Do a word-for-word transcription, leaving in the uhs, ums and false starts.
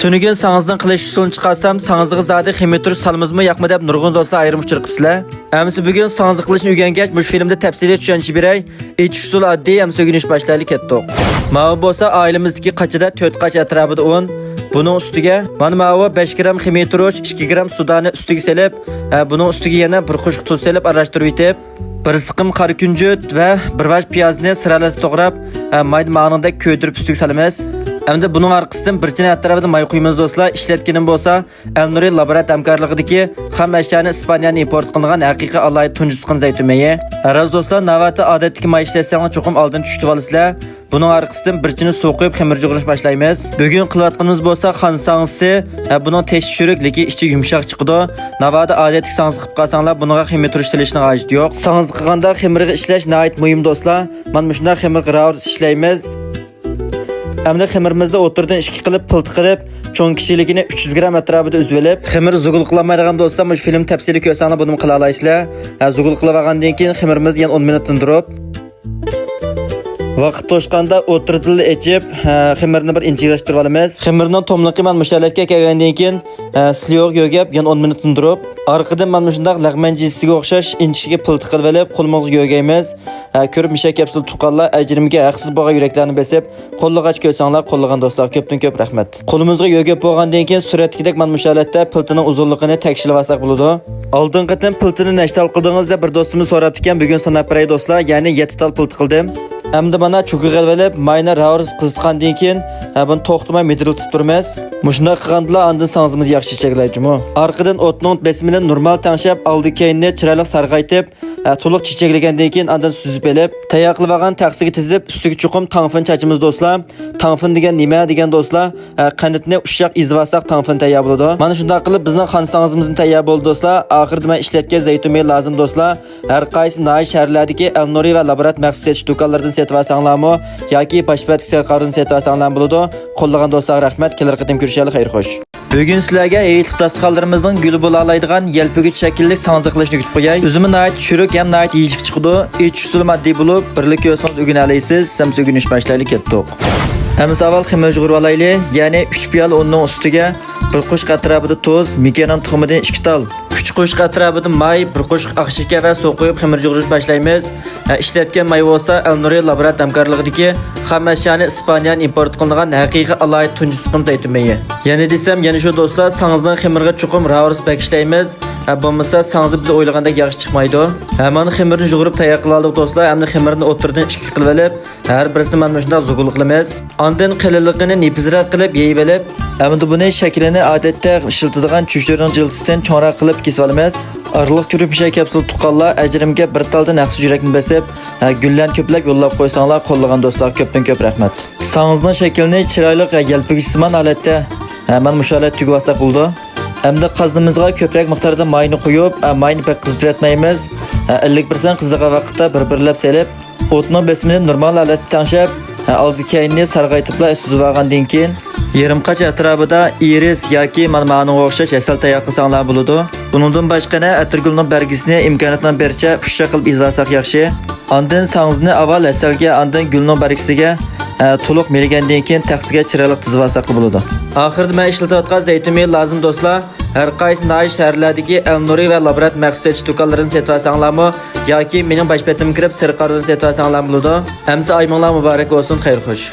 تۈنۈگۈن ساڭزىنىڭ قىلىش ئۇسۇلىنى چىقارسام، ساڭزىغا زادى خېمىر تۈرۈش سالىمىزمۇ ياقمۇ دەپ نۇرغۇن دوستلار ئايرىم ئۇچۇر قىپسىلەر. ئەمىسە بۈگۈن ساڭزا قىلىشنى ئۆگەنگەچ، مۇشۇ فىلىمدا تەپسىلىي چۈشەنچە بېرەي. ئېچىش ئۇسۇلى ئاددىي، ئەمىسە ئۆگىنىش باشلايلى، كەتتۇق. ماۋۇ بولسا ئائىلىمىزدىكى قاچىدا تۆت قاچ ئەتراپىدا ئۇن. بۇنىڭ ئۈستىگە مانا ماۋۇ بەش گرام خېمىر تۈرۈش، ئىككى گرام سۇدانى ئۈستىگە سېلىپ، ھە، بۇنىڭ ئۈستىگە يەنە بىر قوشۇق تۇز سېلىپ ئارىلاشتۇرۇۋېتىپ، بىر سىقىم قارا كۈنجۈت ۋە بىر ۋاش پىيازنى سىرالاسا توغراپ، ھە، مايدا ماڭىنىڭدەك كۆيدۈرۈپ ئۈستىگە سالىمىز. ئەمدى بۇنىڭ ئارقىسىدىن بىر چىنە ئەتراپىدا ماي قۇيىمىز دوستلار. ئىشلەتكىنىم بولسا ئەلنۇرى لابرات ھەمكارلىقىدىكى خام ئەشيانى ئىسپانىيەدىن ئىمپورت قىلىنغان ھەقىقىي ئالاھىدە تۇنجى سىقىم زەيتۇن مېيى. راست دوستلار، ناۋادا ئادەتتىكى ماي ئىشلەتسەڭلار چوقۇم ئالدىن چۈشۈرۈۋالىسىلەر. بۇنىڭ ئارقىسىدىن بىر چىنە سۇ قۇيۇپ خېمىر يۇغۇرۇشنى باشلايمىز. بۈگۈن قىلىۋاتقىنىمىز بولسا خان ساڭزىسى. ھە، بۇنىڭ تېشى چۈرۈك، لېكىن ئىچى يۇمشاق چىقىدۇ. ناۋادا ئادەتتىكى ساڭزا قىلىپ قالساڭلار، بۇنىڭغا خېمىر تۈرۈش سېلىشنىڭ ھاجىتى يوق. ساڭزا قىلغاندا خېمىرغا ئىشلەش ناھايىتى مۇھىم دوستلار. مانا مۇشۇنداق خېمىرغا راۋۇرۇس ئىشلەيمىز. ئەمدى خېمىرىمىزنى ئوتتۇرىدىن ئىككى قىلىپ پىلتە قىلىپ، چوڭ كىچىكلىكىنى ئۈچ يۈز گرام ئەتراپىدا ئۈزۈۋېلىپ، خېمىر زۇگۇل قىلالمايدىغان دوستلار مۇشۇ فىلىم تەپسىلىي كۆرسەڭلار بۇنىمۇ قىلالايسىلەر. ھە، زۇگۇل قىلىۋالغاندىن كېيىن خېمىرىمىزنى يەنە ئون مىنۇت تىندۇرۇپ، ۋاقىت توشقاندا ئوتتۇرىدىنلا ئېچىپ، ھە، خېمىرنى بىر ئىنچىكىلەشتۈرۈۋالىمىز. خېمىرنىڭ توملۇقى مانا مۇشۇ ھالەتكە كەلگەندىن كېيىن، ھە، سليوغا يۆگەپ يەنە ئون مىنۇت تىندۇرۇپ، ئارقىدىن مانا مۇشۇنداق لەغمەن جىنسىگە ئوخشاش ئىنچىكە پىلتە قىلىۋېلىپ قولىمىزغا يۆگەيمىز. ھە، كۆرۈپ مىشەك كەپسۇل تۇغقانلار، ئەجرىمگە ھەقسىز بولغان يۈرەكلەرنى بېسىپ، قوللىغاچ كۆرسەڭلار، قوللىغان دوستلارغا كۆپتىن كۆپ رەھمەت. قولىمىزغا يۆگەپ بولغاندىن كېيىن سۈرەتتىكىدەك مانا مۇشۇ ھالەتتە پىلتىنىڭ ئۇزۇنلۇقىنى تەكشىلىۋالساق بولىدۇ. ئالدىنقى قېتىم پىلتىنى نەچچە تال قىلدىڭىز دەپ بىر دوستىمىز سوراپتىكەن، بۈگۈن ساناپ بېرەي دوستلار، يەنى يەتتە تال پىلتە قىلدىم. ئەمدى مانا چوكىغا ئېلىۋېلىپ ماينى راۋۇرۇس قىزىتقاندىن كېيىن، ھە، بۇنى توختىماي مىدىرلىتىپ تۇرىمىز. مۇشۇنداق قىلغاندىلا ئاندىن ساڭزىمىز ياخشى چېچەكلەيدۇ جۇمۇ. ئارقىدىن ئوتنىڭ بېسىمىنى نورمال تەڭشەپ، ئالدى كەينىنى چىرايلىق سارغايتىپ، ھە، تولۇق چېچەكلىگەندىن كېيىن ئاندىن سۈزۈپ ئېلىپ، تەييار قىلىۋالغان تەخسىگە تىزىپ، ئۈستىگە چوقۇم تاڭفېن چاچىمىز دوستلار. تاڭفېن دېگەن نېمە دېگەن دوستلار؟ ھە، قەنتنى ئۇششاق ئېزىۋالساق تاڭفېن تەييار بولىدۇ. مانا شۇنداق قىلىپ بىزنىڭ خان ساڭزىمىزمۇ تەييار بولدى دوستلار. ئاخىرىدا مەن ئىشلەتكەن زەيتۇن مېيى لازىم دوستلار. ھەر قايسى ناھىيە شەھەرلەردىكى ئەلنۇرى ۋە لابرات مەخسۇس سېتىش دۇكانلىرىدىن سېتىۋالساڭلارمۇ ياكى باشپەتتىكى سەرخاردىن سېتىۋالساڭلارمۇ بولىدۇ. قوللىغان دوستلارغا رەھمەت. كېلەر قېتىم كۆرۈشەيلى. خەير خوش. بۈگۈن سىلەرگە ھېيتلىق داستىخانلىرىمىزنىڭ گۈلى بولالايدىغان يەلپۈگۈچ شەكىللىك ساڭزا قىلىشنى ئۆگىتىپ قوياي. ئۆزىمۇ ناھايىتى چۈرۈك ھەم ناھايىتى يېيىشلىك چىقىدۇ. ئېچىش ئۇسۇلى ئاددىي بولۇپ، بىرلا كۆرسىڭىز ئۆگىنەلەيسىز. ئەمىسە ئۆگىنىش باشلايلى، كەتتۇق. ئەمىسە ئاۋۋال خېمىر يۇغۇرۇۋالايلى. يەنى ئۈچ پىيالە ئۇننىڭ ئۈستىگە بىر قوشۇق ئەتراپىدا تۇز، مېكىيانىڭ تۇخۇمىدىن ئىككى تال، ئۈچ قوشۇق ئەتراپىدا ماي، بىر قوشۇق ئاق شېكەر ۋە سۇ قۇيۇپ خېمىر يۇغۇرۇشنى باشلايمىز. ھە، ئىشلەتكەن ماي بولسا ئەلنۇرى لابرات ھەمكارلىقىدىكى خام ئەشيانى ئىسپانىيەدىن ئىمپورت قىلىنغان ھەقىقىي ئالاھىدە تۇنجى سىقىم زەيتۇن مېيى. يەنە دېسەم، يەنە شۇ دوستلار، ساڭزىنىڭ خېمىرىغا چوقۇم راۋۇرۇس بەك ئىشلەيمىز. ھە، بولمىسا ساڭزا بىز ئويلىغاندەك ياخشى چىقمايدۇ. ھە، مانا خېمىرنى يۇغۇرۇپ تەييار قىلىۋالدۇق دوستلار. ئەمدى خېمىرنى ئوتتۇرىدىن ئىككى قىلىۋېلىپ، ھەر بىرسىنى مانا مۇشۇنداق زۇگۇل قىلىمىز. ئاندىن قېلىنلىقىنى نېپىزراق قىلىپ يېيىۋېلىپ، ئەمدى بۇنى شەكلىنى ئادەتتە ئىشلىتىدىغان چۆچۈرىنىڭ جىلتىسىدىن چوڭراق قىلىپ كېسىۋالىمىز. ئارىلىق كۆرۈپ مىشەي كەپسۇل تۇغقانلار، ئەجرىمگە بىر تالدىن ھەقسىز يۈرەكنى بېسىپ، ھە، گۈللەرنى كۆپلەپ يوللاپ قويساڭلار، قوللىغان دوستلارغا كۆپتىن كۆپ رەھمەت. ساڭزىنىڭ شەكلىنى چىرايلىق، ھە، يەلپۈگۈچسىمان ھالەتتە، ھە، مانا مۇشۇ ھالەتتە تۈگۈۋالساق بولىدۇ. ئەمدى قازىنىمىزغا كۆپرەك مىقداردا ماينى قۇيۇپ، ھە، ماينى بەك قىزىتىۋەتمەيمىز. ھە، ئەللىك پىرسەنت قىزىغان ۋاقىتتا بىر-بىرلەپ سېلىپ، ئوتنىڭ بېسىمىنى نورمال ھالەتتە تەڭشەپ، ئالدى كەينىنى سارغايتىپلا سۈزۈۋالغاندىن كېيىن، يېرىم قاچ ئەتراپىدا ئىرىس ياكى مانا مانىڭغا ئوخشاش ھەسەل تەييار قىلساڭلار بولىدۇ. بۇنىڭدىن باشقا يەنە ئەتىرگۈلنىڭ بەرگىسىنى ئىمكانىيەتنىڭ بېرىچە ئۇششاق قىلىپ ئېزىۋالساق ياخشى. ئاندىن ساڭزىنى ئاۋۋال ھەسەلگە، ئاندىن گۈلنىڭ بەرگىسىگە، ئە، تولۇق مىلىگەندىن كېيىن تەخسىگە چىرايلىق تىزىۋالساقلا بولىدۇ. ئاخىرىدا مەن ئىشلىتىۋاتقان زەيتۇن مېيى لازىم دوستلار. ھەر قايسى ناھىيە شەھەرلەردىكى ئەلنۇرى ۋە لابرات مەخسۇس سېتىش دۇكانلىرىدىن سېتىۋالساڭلارمۇ ياكى مېنىڭ باش بېتىمگە كىرىپ سېرىق قارىدىن سېتىۋالساڭلارمۇ بولىدۇ. ئەمىسە ئايىمىڭلار مۇبارەك بولسۇن، خەير خوش.